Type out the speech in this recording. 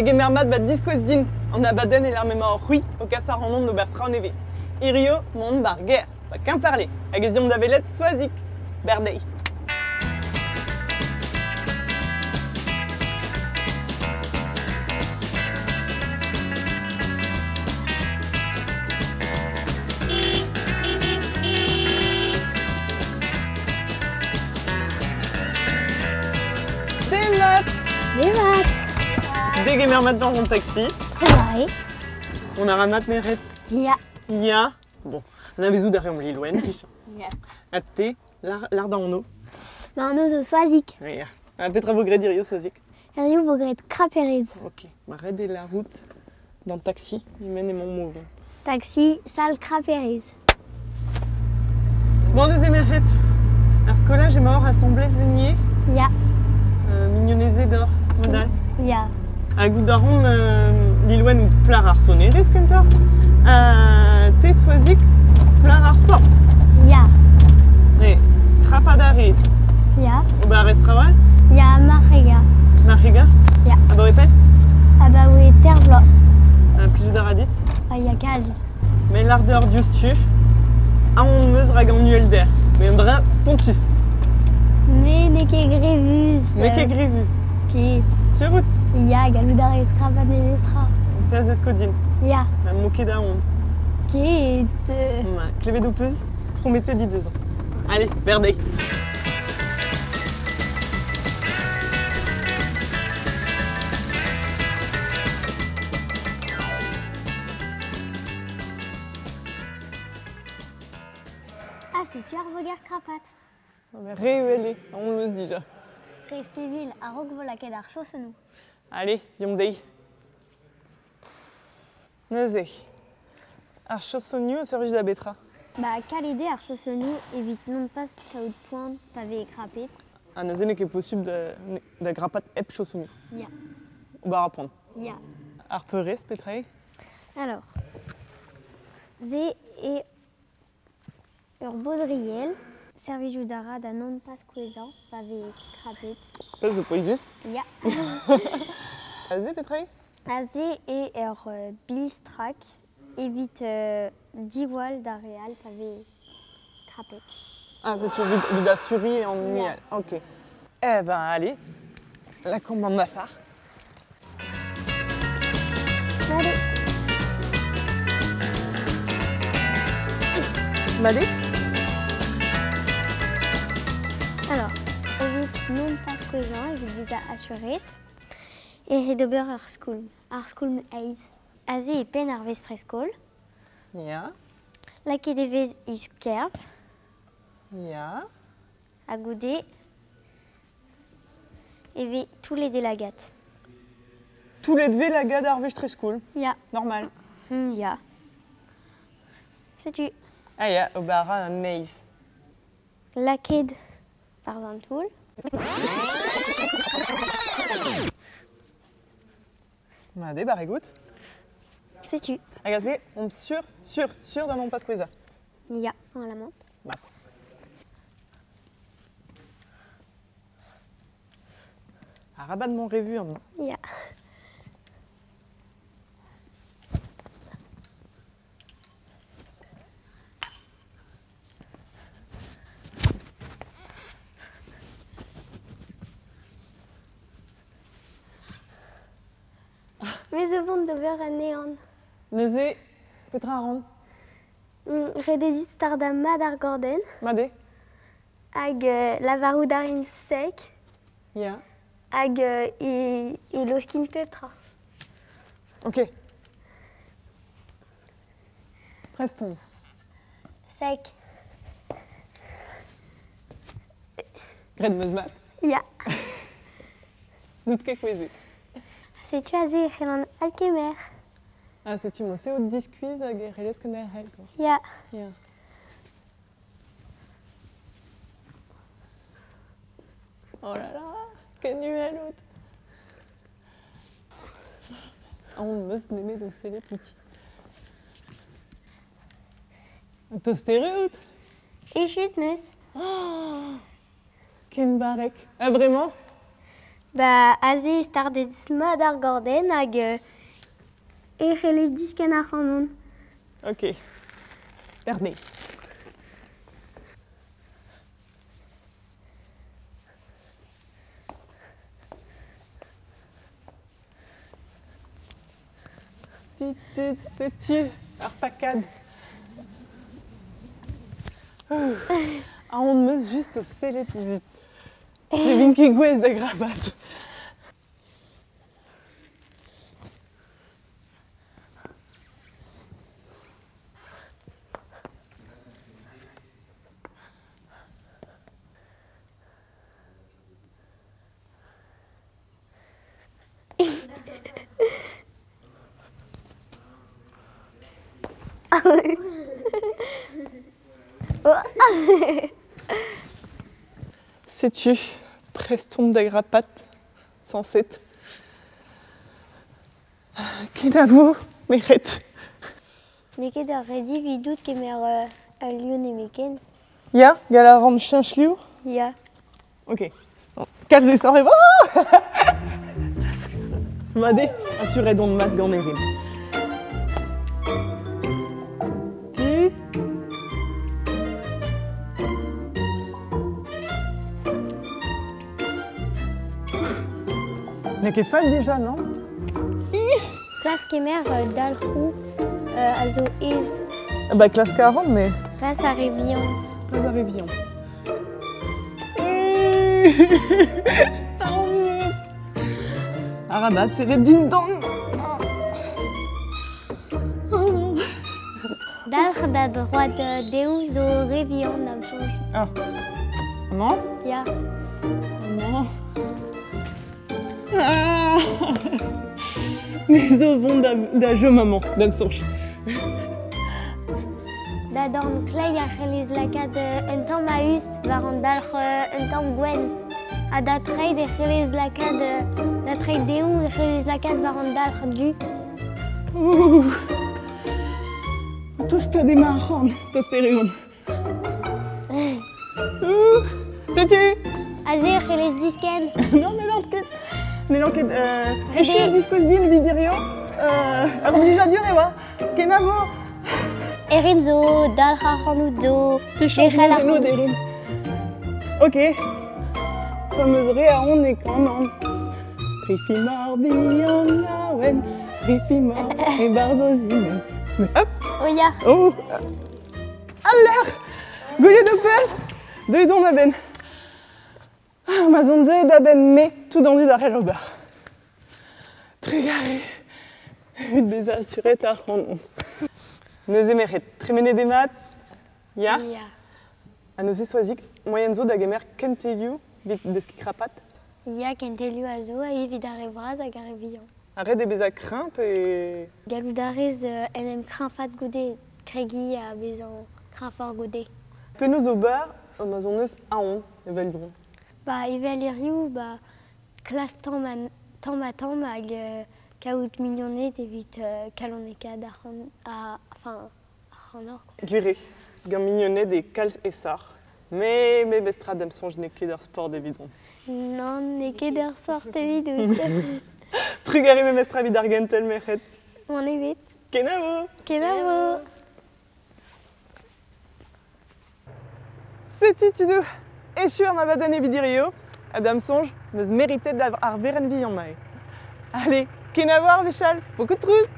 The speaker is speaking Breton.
Degemer mat ba diskouez din an abadenn e lec'h m'emañ c'hwi o kas ac'hanon d'ober traoù nevez. Hirio mont ba'r gêr, ba Kemperle, hag ez eomp da welet Soazig. Berdeiz. Demat! Demat! Degemer mat dans mon taxi. Préparé. On a mat meret. Ya. Ya. Bon, anavezout a reomp Lilouen, tichañ. Ya. Ha te, lar da anv. Ma anv zo Soazig. Ya. Ha petra vo graet hirio, Soazig? Hirio vo graet kraperez. Ok. Ma ret eo larout d'an taxi, e-men emañ movon. Taxi, sal kraperez. Bon, neuze merc'hed, ar skolaj emaoc'h asambles enni? Ya. Mignonezed oc'h, modal? Ya. Ha goût a ran Lilouen plac'h ar sonerezh kentoc'h. Te, Soazig, plac'h ar sport? Ya. E, krapat a rez? Ya. Ober a rez trawal? Ya, marc'hegañ. Marc'hegañ? Ya. Abaoe pell? Abaoe ter vloaz. Ha plijout a ra dit? Ah, ya kalz. Met lardeur diouzhtu, aon 'm eus rak an uhelder, met un dra spontus. Mais n'eo ket grevus. N'eo ket grevus. Ket. Sur out? Ya, gallout a rez skrapat memestra. Te a zesko din. Ya. Na m'o ket aon. Ket. Ma, klevet ho peus? Prometet dit dezhañ. Allez, berdeiz. Ah, setu ar voger krapat. Re uhel eo, aon 'm eus dija. Re skevil, a-raok vo lakaet ar chaosennoù. Allez, deomp dezhi. Neuze, ar chaosonioù a servij da betra? Ba, kalet eo ar chaosonioù evit non pas kaout poan pa vez krapet. Ha neuze n'eo ket posubl da grapat hep chaosonioù? Ya. Ober ar poan? Ya. Ar peurrest, petra eo? Alors, se eo ur bodriell. Servijout a ra da non pas kouezhañ pa vez krapet. Pezh zo pouezus. Ya. Aze, petra eo? Aze eo ur bilstrak evit diwall d'ar re all pa vez krapet. Ah, setu evit asuriñ an Ya. Ok. Eh ben, allez, lakaomp an afer. Allez. Madé? Alors, evit non pas kouezhañ, evit bezañ asuret, e ret ober ur skoulm, ar skoulm aes. Aze e penn ar vestrez-skol. Ya. Lakaet e vez e-skerv. Ya. Ha goude e vez toullet e lagad. Toullet vez lagad ar vestrez-skol? Ya. Normal. Ya. Setu. Ah ya, ober a ra un neizh. Lakaet barzh an toull. Mat eo, barrek out. Setu. Hag aze, omp sur, sur, sur da non pas kouezhañ. Ya, normalement. Mat. Arabat mont re vuan. Ya. Me zo vont d'ober anezhan. Neuze, petra a ran? Ret eo dit stardañ mat ar gordenn. Mat eo. Hag lavarout a rin sek. Ya. Hag e laoskin pep tra. Ok. Prest on. Sek. Graet 'm eus mat. Ya. N'out ket kouezhet. Setu aze e c'hellan adkemer. Ah, setu moi, c'est au diskuizh hag e c'hellez kenderc'hel, quoi. Ya. Ya. Oh là là, ken uhel out. Aon 'm eus nemet o sellet outi. Tost-erru out? Echuet 'm eus. Oh, ken barrek. Ah, vraiment? Ba, aze stardet mat ar gordenn hag e c'hellez diskenn ac'hanon. Ok. Bernez. Tit, setu ar pakad. Aon 'meus just o sellet ouzhit. Ne vin ket gouest da grapat. Setu prest on da grapat, sañset. Kenavo, merc'hed. N'eo ket ur redi evidout kemer ul liv nemetken. Ya, gall a ran cheñch liv? Ya. Ok. Kalz aesoc'h e vo. Mat eo, asuret on mat gant Erin. Tu N'eo ket fall déjà, non? Klask kemer dalc'hoù a zo aes. Bah klask a ran, mais... Pas ar re vihan. Pas ar re vihan. Paourez. Arabat sellet dindan. Dalc'h da droad dehoù zo re vihan da'm soñj. Ah. Amañ? Ya. Amañ. Ah. Me zo vont da jeu maman, da'm soñj. Da dorn kleiz a c'hellez lakaat un tamm a-us war an dalc'h un tamm gwenn. Ha da treid e c'hellez lakaat da treid dehoù e c'hellez lakaat war an dalc'h du. Ouh. Tostaat emañ ar c'horn, tost e reont. Ouh. Setu! Aze e c'hellez diskenn. Non, n'hellan ket. N'hellan ket. Echu diskouez din evit hirio. Ur blijadur e oa. Kenavo! Erin zo dalc'h ac'hanout zo derc'hel ac'hanout. Erin. Ok. Pa 'm eus re aon e kanan. Trifimor bihan laouen, trifimor e-barzh o zimenn. Hop! Oh ya! Oh! Al lec'h! Gwelet ho peus? Deuet on a-benn. Ah, ma 'z on deuet a-benn me, tout an dud a c'hell ober. Trugarez evit bezañ asuret ac'hanon. Neuze merc'hed, tremenet eo mat? Ya? Ya. Ha neuze Soazig, moaien zo da gemer kentelioù evit deskiñ krapat? Ya, kentelioù a zo evit ar re vras hag ar re vihan. Ha ret eo bezañ kreñv pe... Gallout a rez en em kreñfaat goude, kregiñ ha bezañ kreñfoc'h goude. Penaos ober ma 'z on eus aon evel-dron? Ba, evel hiziv, ba, klask tamm ha tamm ha tamm hag kaout mignoned evit kalonekaat enfin, ac'hanoc'h. Gwir eo, gant mignoned eo kalz aesoc'h. Me, memestra da'm soñj n'eo ket ur sport evidon. Nann, n'eo ket ur sport evidout. Trugarez memestra evit ar gentel merc'hed. Mann ebet. Kenavo! Kenavo! Setu tudoù, echu an abadenn evit hirio, ha da'm soñj 'm eus meritet ar verenn vihan-mañ. Allez, kenavo ar wech all, beaucoup de trouz!